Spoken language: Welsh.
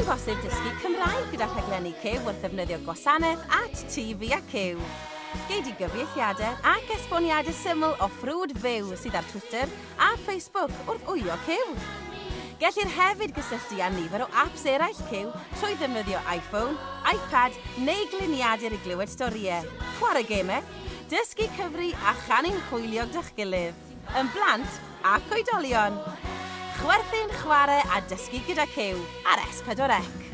yn bosib dysgu Cymraeg gyda rhaglenni Cyw wrth ddefnyddio gwasanaeth at TV a Cyw. Gei di gyfieithiadau ac esboniadau syml o ffrwd fyw sydd ar Twitter a Facebook wrth wylio Cyw. Gellir hefyd gysylltu â nifer o apps eraill Cyw trwy ddefnyddio iPhone, iPad neu gliniadur i glywed storïau, chwarae gemau, dysgu cyfri a chanu'n hwyliog da'ch gilydd, yn blant ac oedolion. Chwerthin, chwarae a dysgu gyda Cyw ar S4C.